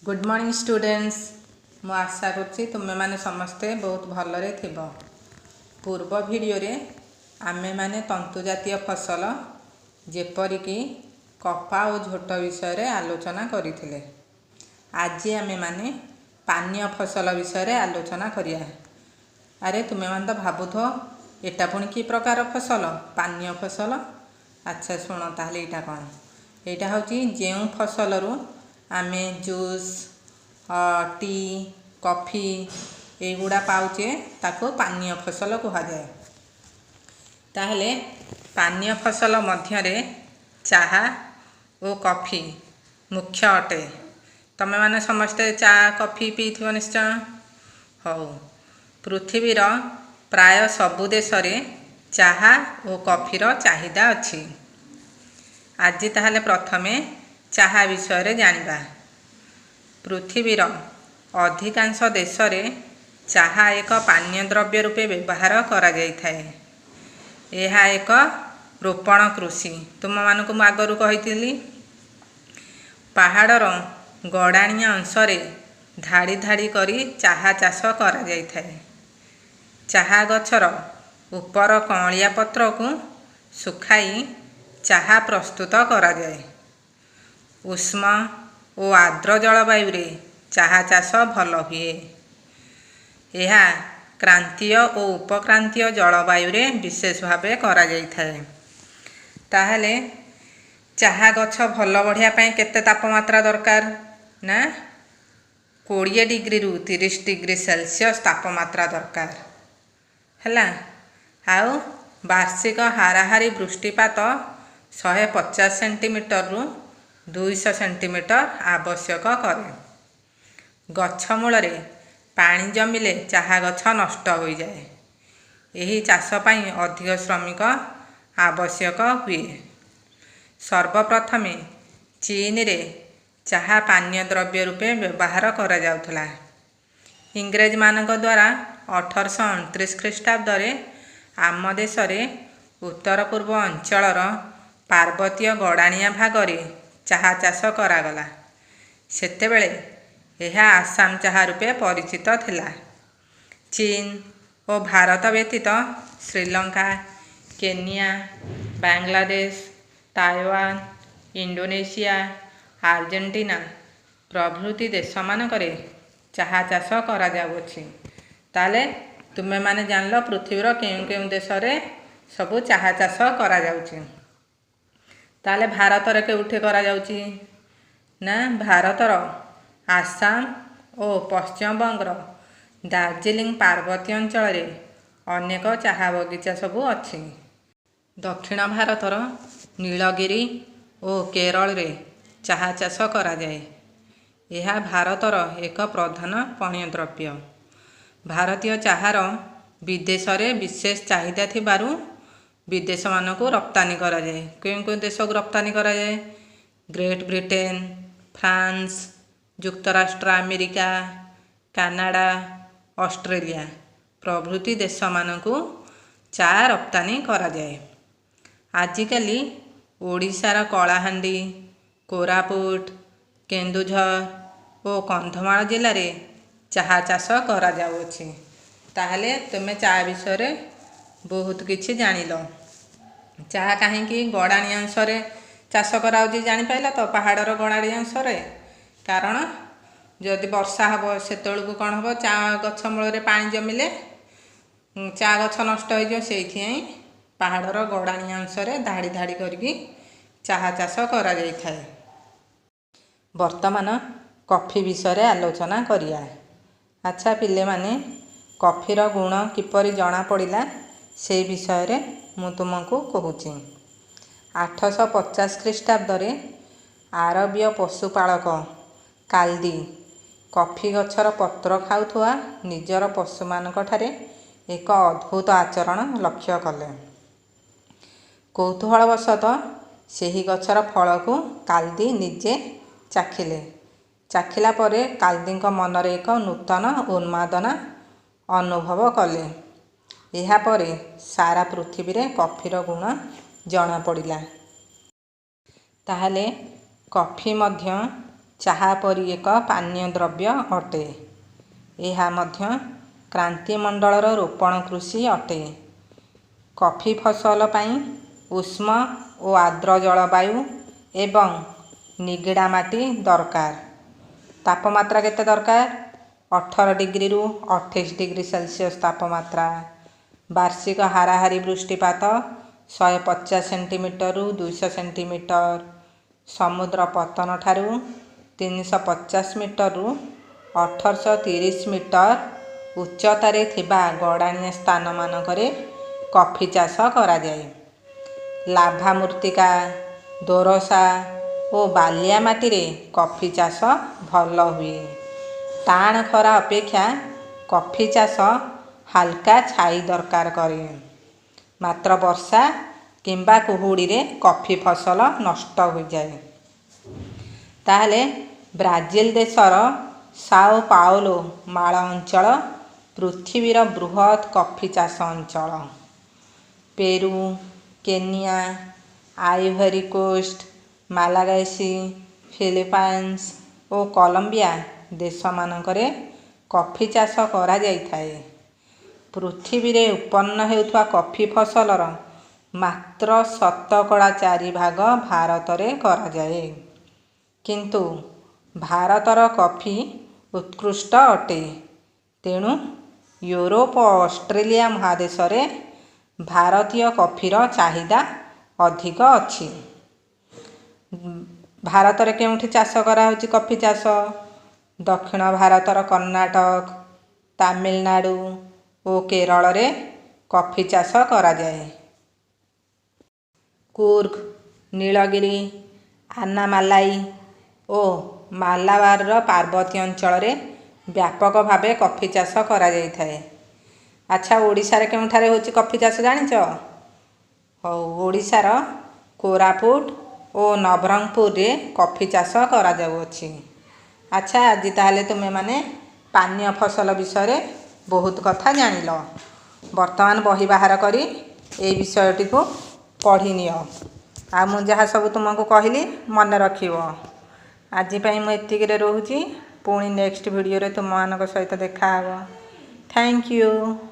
Good morning students. ମୁଁ ଆଶା କରୁଛି ତୁମେମାନେ ସମସ୍ତେ ବହୁତ ଭଲରେ ଥିବ। ପୂର୍ବ ଭିଡ଼ିଓରେ ଆମେମାନେ ତନ୍ତୁ ଜାତୀୟ ଫସଲ ଯେପରିକି କପା ଓ ଝୋଟ ବିଷୟରେ ଆଲୋଚନା କରିଥିଲେ। ଆଜି ଆମେମାନେ ପାନୀୟ ଫସଲ ବିଷୟରେ ଆଲୋଚନା କରିବା। ଆରେ, ତୁମେମାନେ ତ ଭାବୁଥିବ, ଏଇଟା ପୁଣି କି ପ୍ରକାର ଫସଲ, ପାନୀୟ ଫସଲ? ଆଚ୍ଛା, ଶୁଣ ତାହେଲେ, ଏଇଟା କ'ଣ? ଏଇଟା ହେଉଛି ଯେଉଁ ଫସଲରୁ ଆମେ ଜୁସ୍, ଟି, କଫି ଏଇଗୁଡ଼ା ପାଉଛେ, ତାକୁ ପାନୀୟ ଫସଲ କୁହାଯାଏ। ତାହେଲେ ପାନୀୟ ଫସଲ ମଧ୍ୟରେ ଚାହା ଓ କଫି ମୁଖ୍ୟ ଅଟେ। ତୁମେମାନେ ସମସ୍ତେ ଚା, କଫି ପିଇଥିବ ନିଶ୍ଚୟ। ହଉ, ପୃଥିବୀର ପ୍ରାୟ ସବୁ ଦେଶରେ ଚାହା ଓ କଫିର ଚାହିଦା ଅଛି। ଆଜି ତାହେଲେ ପ୍ରଥମେ ଚାହା ବିଷୟରେ ଜାଣିବା। ପୃଥିବୀର ଅଧିକାଂଶ ଦେଶରେ ଚାହା ଏକ ପାନୀୟ ଦ୍ରବ୍ୟ ରୂପେ ବ୍ୟବହାର କରାଯାଇଥାଏ। ଏହା ଏକ ରୋପଣ କୃଷି। ତୁମମାନଙ୍କୁ ମୁଁ ଆଗରୁ କହିଥିଲି, ପାହାଡ଼ର ଗଡ଼ାଣିଆ ଅଂଶରେ ଧାଡ଼ି ଧାଡ଼ି କରି ଚାହା ଚାଷ କରାଯାଇଥାଏ। ଚାହା ଗଛର ଉପର କଅଁଳିଆ ପତ୍ରକୁ ଶୁଖାଇ ଚାହା ପ୍ରସ୍ତୁତ କରାଯାଏ। ଉଷ୍ମ ଓ ଆର୍ଦ୍ର ଜଳବାୟୁରେ ଚାହା ଚାଷ ଭଲ ହୁଏ। ଏହା କ୍ରାନ୍ତୀୟ ଓ ଉପକ୍ରାନ୍ତୀୟ ଜଳବାୟୁରେ ବିଶେଷ ଭାବେ କରାଯାଇଥାଏ। ତାହେଲେ ଚାହା ଗଛ ଭଲ ବଢ଼ିବା ପାଇଁ କେତେ ତାପମାତ୍ରା ଦରକାର ନା, 20 ଡିଗ୍ରୀରୁ 30 ଡିଗ୍ରୀ ସେଲସିୟସ୍ ତାପମାତ୍ରା ଦରକାର ହେଲା। ଆଉ ବାର୍ଷିକ ହାରାହାରି ବୃଷ୍ଟିପାତ 150 ସେଣ୍ଟିମିଟରରୁ 200 ସେଣ୍ଟିମିଟର ଆବଶ୍ୟକ କରେ। ଗଛ ମୂଳରେ ପାଣି ଜମିଲେ ଚାହା ଗଛ ନଷ୍ଟ ହୋଇଯାଏ। ଏହି ଚାଷ ପାଇଁ ଅଧିକ ଶ୍ରମିକ ଆବଶ୍ୟକ ହୁଏ। ସର୍ବପ୍ରଥମେ ଚୀନରେ ଚାହା ପାନୀୟ ଦ୍ରବ୍ୟ ରୂପେ ବ୍ୟବହାର କରାଯାଉଥିଲା। ଇଂରେଜମାନଙ୍କ ଦ୍ୱାରା 1829 ଖ୍ରୀଷ୍ଟାବ୍ଦରେ ଆମ ଦେଶରେ ଉତ୍ତର ପୂର୍ବ ଅଞ୍ଚଳର ପାର୍ବତୀୟ ଗଡ଼ାଣିଆ ଭାଗରେ ଚାହା ଚାଷ କରାଗଲା। ସେତେବେଳେ ଏହା ଆସାମ ଚାହା ରୂପେ ପରିଚିତ ଥିଲା। ଚୀନ ଓ ଭାରତ ବ୍ୟତୀତ Sri Lanka, Kenya, Bangladesh, Taiwan, Indonesia, Argentina ପ୍ରଭୃତି ଦେଶମାନଙ୍କରେ ଚାହା ଚାଷ କରାଯାଉଅଛି। ତାହେଲେ ତୁମେମାନେ ଜାଣିଲ ପୃଥିବୀର କେଉଁ କେଉଁ ଦେଶରେ ସବୁ ଚାହା ଚାଷ କରାଯାଉଛି। ତାହେଲେ ଭାରତରେ କେଉଁଠି କରାଯାଉଛି ନା, ଭାରତର ଆସାମ ଓ ପଶ୍ଚିମବଙ୍ଗର ଦାର୍ଜିଲିଂ ପାର୍ବତୀୟ ଅଞ୍ଚଳରେ ଅନେକ ଚାହା ବଗିଚା ସବୁ ଅଛି। ଦକ୍ଷିଣ ଭାରତର ନୀଳଗିରି ଓ କେରଳରେ ଚାହା ଚାଷ କରାଯାଏ। ଏହା ଭାରତର ଏକ ପ୍ରଧାନ ପଣ୍ୟ ଦ୍ରବ୍ୟ। ଭାରତୀୟ ଚାହାର ବିଦେଶରେ ବିଶେଷ ଚାହିଦା ଥିବାରୁ ବିଦେଶମାନଙ୍କୁ ରପ୍ତାନି କରାଯାଏ। କେଉଁ କେଉଁ ଦେଶକୁ ରପ୍ତାନି କରାଯାଏ? ଗ୍ରେଟ୍ ବ୍ରିଟେନ, ଫ୍ରାନ୍ସ, ଯୁକ୍ତରାଷ୍ଟ୍ର ଆମେରିକା, କାନାଡ଼ା, ଅଷ୍ଟ୍ରେଲିଆ ପ୍ରଭୃତି ଦେଶମାନଙ୍କୁ ଚା ରପ୍ତାନି କରାଯାଏ। ଆଜିକାଲି ଓଡ଼ିଶାର କଳାହାଣ୍ଡି, କୋରାପୁଟ, କେନ୍ଦୁଝର ଓ କନ୍ଧମାଳ ଜିଲ୍ଲାରେ ଚାହା ଚାଷ କରାଯାଉଅଛି। ତାହେଲେ ତୁମେ ଚା ବିଷୟରେ ବହୁତ କିଛି ଜାଣିଲ। ଚାହା କାହିଁକି ଗଡ଼ାଣିଆ ଅଂଶରେ ଚାଷ କରାଯାଉଛି ଜାଣିପାରିଲ ତ? ପାହାଡ଼ର ଗଡ଼ାଣିଆ ଅଂଶରେ, କାରଣ ଯଦି ବର୍ଷା ହେବ, ସେତେବେଳକୁ କ'ଣ ହେବ? ଚା ଗଛ ମୂଳରେ ପାଣି ଜମିଲେ ଚା ଗଛ ନଷ୍ଟ ହେଇଯିବ। ସେଇଥିପାଇଁ ପାହାଡ଼ର ଗଡ଼ାଣିଆ ଅଂଶରେ ଧାଡ଼ି ଧାଡ଼ି କରିକି ଚାହା ଚାଷ କରାଯାଇଥାଏ। ବର୍ତ୍ତମାନ କଫି ବିଷୟରେ ଆଲୋଚନା କରିବା। ଆଚ୍ଛା ପିଲେମାନେ, କଫିର ଗୁଣ କିପରି ଜଣାପଡ଼ିଲା, ସେଇ ବିଷୟରେ ମୁଁ ତୁମକୁ କହୁଛି। 850 ଖ୍ରୀଷ୍ଟାବ୍ଦରେ ଆରବୀୟ ପଶୁପାଳକ କାଲଦି କଫି ଗଛର ପତ୍ର ଖାଉଥିବା ନିଜର ପଶୁମାନଙ୍କଠାରେ ଏକ ଅଦ୍ଭୁତ ଆଚରଣ ଲକ୍ଷ୍ୟ କଲେ। କୌତୂହଳବଶତଃ ସେହି ଗଛର ଫଳକୁ କାଲଦି ନିଜେ ଚାଖିଲେ। ଚାଖିଲା ପରେ କାଲଦିଙ୍କ ମନରେ ଏକ ନୂତନ ଉନ୍ମାଦନା ଅନୁଭବ କଲେ। ଏହାପରେ ସାରା ପୃଥିବୀରେ କଫିର ଗୁଣ ଜଣାପଡ଼ିଲା। ତାହେଲେ କଫି ମଧ୍ୟ ଚାହା ପରି ଏକ ପାନୀୟ ଦ୍ରବ୍ୟ ଅଟେ। ଏହା ମଧ୍ୟ କ୍ରାନ୍ତିମଣ୍ଡଳର ରୋପଣ କୃଷି ଅଟେ। କଫି ଫସଲ ପାଇଁ ଉଷ୍ମ ଓ ଆର୍ଦ୍ର ଜଳବାୟୁ ଏବଂ ନିଗିଡ଼ା ମାଟି ଦରକାର। ତାପମାତ୍ରା କେତେ ଦରକାର? 18 ଡିଗ୍ରୀରୁ 28 ଡିଗ୍ରୀ ସେଲସିୟସ୍ ତାପମାତ୍ରା। ବାର୍ଷିକ ହାରାହାରି ବୃଷ୍ଟିପାତ 150 ସେଣ୍ଟିମିଟରରୁ 200 ସେଣ୍ଟିମିଟର। ସମୁଦ୍ର ପତନ ଠାରୁ 350 ମିଟରରୁ 1830 ମିଟର ଉଚ୍ଚତାରେ ଥିବା ଗଡ଼ାଣିଆ ସ୍ଥାନମାନଙ୍କରେ କଫି ଚାଷ କରାଯାଏ। ଲାଭା ମୃତ୍ତିକା, ଦୋରସା ଓ ବାଲିଆ ମାଟିରେ କଫି ଚାଷ ଭଲ ହୁଏ। ଟାଣ ଖରା ଅପେକ୍ଷା କଫି ଚାଷ ହାଲକା ଛାଇ ଦରକାର କରେ। ମାତ୍ର ବର୍ଷା କିମ୍ବା କୁହୁଡ଼ିରେ କଫି ଫସଲ ନଷ୍ଟ ହୋଇଯାଏ। ତାହେଲେ ବ୍ରାଜିଲ ଦେଶର ସାଓ ପାଓଲୋ ମାଳ ଅଞ୍ଚଳ ପୃଥିବୀର ବୃହତ୍ କଫି ଚାଷ ଅଞ୍ଚଳ। Peru, Kenya, Ivory Coast, Malagasy, Philippines ଓ କଲମ୍ବିଆ ଦେଶମାନଙ୍କରେ କଫି ଚାଷ କରାଯାଇଥାଏ। ପୃଥିବୀରେ ଉତ୍ପନ୍ନ ହେଉଥିବା କଫି ଫସଲର ମାତ୍ର 4% ଭାଗ ଭାରତରେ କରାଯାଏ। କିନ୍ତୁ ଭାରତର କଫି ଉତ୍କୃଷ୍ଟ ଅଟେ। ତେଣୁ ୟୁରୋପ ଓ ଅଷ୍ଟ୍ରେଲିଆ ମହାଦେଶରେ ଭାରତୀୟ କଫିର ଚାହିଦା ଅଧିକ ଅଛି। ଭାରତରେ କେଉଁଠି ଚାଷ କରାହେଉଛି କଫି ଚାଷ? ଦକ୍ଷିଣ ଭାରତର କର୍ଣ୍ଣାଟକ, ତାମିଲନାଡ଼ୁ ଓ କେରଳରେ କଫି ଚାଷ କରାଯାଏ। କୁର୍ଗ, ନୀଳଗିରି, ଆନାମାଲାଇ ଓ ମାଲାବାରର ପାର୍ବତ୍ୟ ଅଞ୍ଚଳରେ ବ୍ୟାପକ ଭାବେ କଫି ଚାଷ କରାଯାଇଥାଏ। ଆଚ୍ଛା, ଓଡ଼ିଶାରେ କେଉଁଠାରେ ହେଉଛି କଫି ଚାଷ ଜାଣିଛ? ହଉ, ଓଡ଼ିଶାର କୋରାପୁଟ ଓ ନବରଙ୍ଗପୁରରେ କଫି ଚାଷ କରାଯାଉଅଛି। ଆଚ୍ଛା, ଆଜି ତାହେଲେ ତୁମେମାନେ ପାନୀୟ ଫସଲ ବିଷୟରେ ବହୁତ କଥା ଜାଣିଲ। ବର୍ତ୍ତମାନ ବହି ବାହାର କରି ଏଇ ବିଷୟଟିକୁ ପଢ଼ି ନିଅ। ଆଉ ମୁଁ ଯାହା ସବୁ ତୁମକୁ କହିଲି ମନେ ରଖିବ। ଆଜି ପାଇଁ ମୁଁ ଏତିକିରେ ରହୁଛି। ପୁଣି ନେକ୍ସଟ ଭିଡ଼ିଓରେ ତୁମମାନଙ୍କ ସହିତ ଦେଖାହେବ। Thank you.